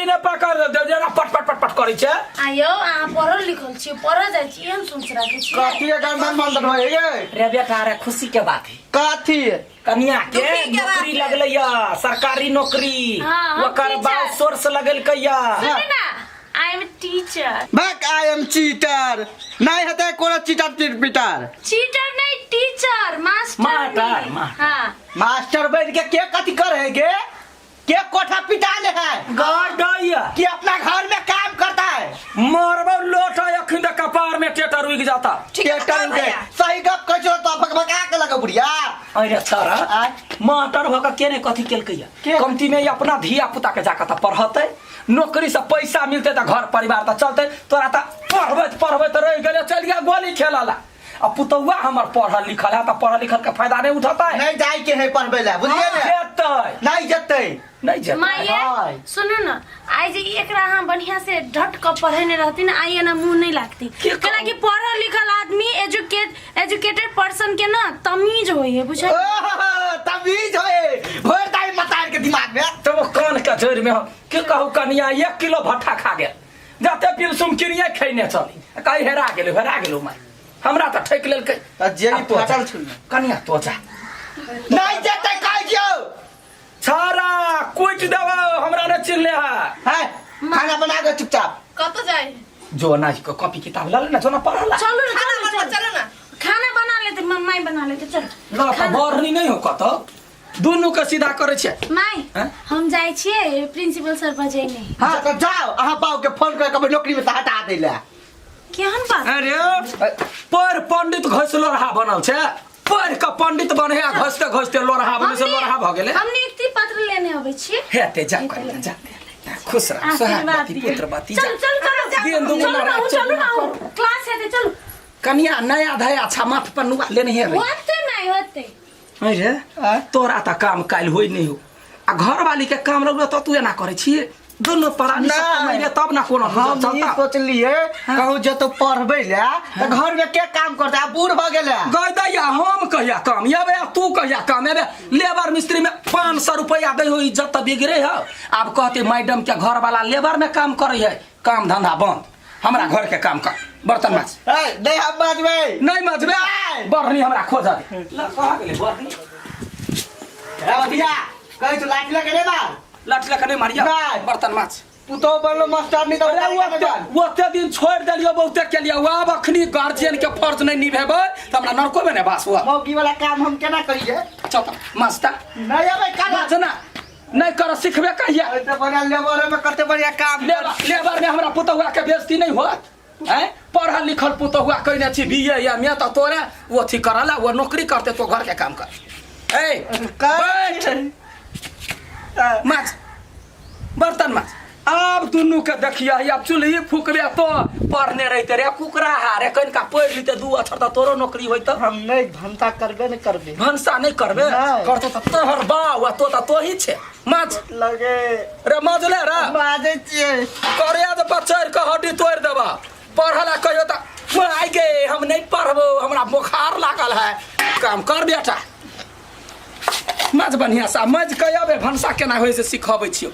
ने पकड़ दे जेना पट पट पट पट करै छै। आयो, अहाँ पढ़ल लिखल छियै, पढ़ल जाइ छी, एहन सोच राखै छियै। कथी के गंधन बंधन होय गे? रे बेटा रे, खुशी के बात है। कथी? कनिया के दुखी के बात नौकरी है। लगलै या, सरकारी नौकरी। हाँ, हम ओकर टीचर। बाप सोर्स लगेलकै या। सुनू ना, I am teacher. बक, I am cheater. नहीं हेतै कोनो चीटर पीटर। चीटर नहीं, टीचर, मास्टर। Master, master. हाँ। मास्टर बन के के कथी करे गे? के कोठा पिटा ले है? गाडैया। कि अपना घर में काम करता है? मारबो लोटा अखन त कपार में टेटर उगि जाता। ठीक है, टेटर बताओ उगे। भैया। सही गप कहै छौ तो भकभका के लगे बुढ़िया। अरे सर, आय। मास्टर भऽ के केने कथी केलकै या? के? कमती में ई अपना धिया पुता के जाके त पढ़तै, नौकरी से पैसा मिलतै त घर परिवार त चलतै। तोरा त पढ़बैत पढ़बैत रहि गेलै, चलि गेल गोली खेलऽ ला। आ पुतौआ हमर पढ़ल लिखल है त पढ़ल लिखल के फायदा नहीं उठतै। नहीं जाय के है पढ़बै ला, बुझलियै ने? जेतै। नहीं जेतै। नहीं जेतै। माये, हाय। सुनू ना, आइ जे एकरा अहाँ बढ़िया से ढट के पढ़ेने रहती ना, आइ एना मुंह नहीं लागती। के कहू? कैला कि पढ़ल लिखल आदमी, एजुकेटेड पर्सन के ना तमीज होय है, बुझल? ओहो, तमीज होए भोर दाई मतार के दिमाग में। तो वो कान के जड़ में हम की कहू कनिया, 1 किलो भट्ठा खा गेल, जते पिलसुम किनिए खैने चली, कहीं हेरा गेलो, हेरा गेलो माय, हमरा तऽ ठकि लेलकै। तऽ जेबी आब तो जा। फाटल छौ ने। कनिया, तो जा। नहीं जेतै कहै छियौ। छाड़ा कुटि देबौ, हमरा नहि चिन्हले है। है खाना बना के चुपचाप। कतऽ जाइ? जो ना कॉपी किताब लऽ ले ना, जो ना पढ़ला। चलू ना। खाना चलू। बनबऽ। चलू। चलू ना। खाना बना लेते, माय बना लेते, चल। ल तऽ बरनी नहि हो कतौ, दुनू के सीधा करै छियै। माय। हैं? हम जाइ छियै प्रिंसिपल सर बजै नहीं। हाँ तऽ जाओ, अहाँ बाबू के फोन कर के नौकरी में से हटा दै ला। केहन बात? अरे पर पंडित घसि लोरहा बनल छै, पढ़ के पंडित बने आ घसते घसते लोरहा बने से लोरहा भऽ गेलै। हम नियुक्ति पत्र लेने अबै छियै। हेते जा कनिया, जा, खुश रह, आशीर्वाद सोहागवती दिअ। पुत्रवती जा। चलू चलू चलू। दिन दुगुना चलू ना, रात चलू ना, चौगुना। क्लास हेतै, चलू। कनिया नया धया अच्छा माथ पर नुआ लेने हे रे। होतै माय, होतै। अरे तोरा तऽ काम काल्हि होइ नहि हो आ घरवाली के काम लगलो तऽ तू एना करै छी, दुनू प्राणी से नहि। कमेबे तब ना कोनो हम ई चलता। सोचलिए कहूँ जतो पढ़बै ला तऽ घर में के काम करतै? आब बूढ़ भऽ गेलै। गय दैया, हम कहिया काम एबे आ तू कहिया काम एबे? लेबर मिस्त्री में 500 रुपया दै हो, इज्जत तऽ बिगड़े है। आब कहते मैडम के घर वाला लेबर में काम करे है, काम धंधा बंद, हमरा घर के काम कर, बर्तन माज। ए, नहीं हम बाजबै। नहीं मजबे। नहि। बढ़नी हमरा खोज दे। ल कहाँ गेलै बढ़नी? ए भतीजा, कहै छौ लाठी लगे रे मार। लाठी लऽ कऽ नहि मारिया। नहि। बर्तन माज। पुतोह बनलो मास्टर नहीं तऽ अरे ओकरा ओते ओते दिन छोड़ि देलियो, बहुते केलियो, आब अखनी गार्जियन के फर्ज नहि निभेबै तऽ हमरा नरको मे नहि बास हुआ। मौगी वाला काम हम केना करिए? चल तऽ मास्टर। नहीं अबै काला। माज ना नहीं कर, सिखबे कहिया? एते बढ़िया लेबर में कते बढ़िया काम। लेबर, लेबर में हमरा पुतहुआ के बेइज्जती नहीं होत हैं? पढ़ल लिखल पुतहुआ कइने छी बी ए एम ए, तऽ तोरे वो अथी करला, वो नौकरी करते, तो घर के काम कर। ए बैठ, माज बर्तन माज। आब दुनू के देखिया, आब चूल्ही फूकबे तो पढ़ने रहते रे कुकरा हारे, कनिका पढ़ि लिते दू अक्षर तऽ तोरो नौकरी होइत। हम नहीं भनसा करबे नहीं करबे। भनसा नहीं करबे? नहि। करतो तऽ तोहर बाउ आ तो तऽ तोही छे। माज। लगे। रे मजले रे। बाजै छियै। करे जे पर चढ़ि कऽ हड्डी तोड़ि देबा। पढ़ला कहियो तऽ आइ गे हम नहीं पढ़बो, हमरा बोखार लागल है। काम कर बेटा, मज बढ़िया सा मज के अबे, भनसा केना होइ से सिखबै छियौ।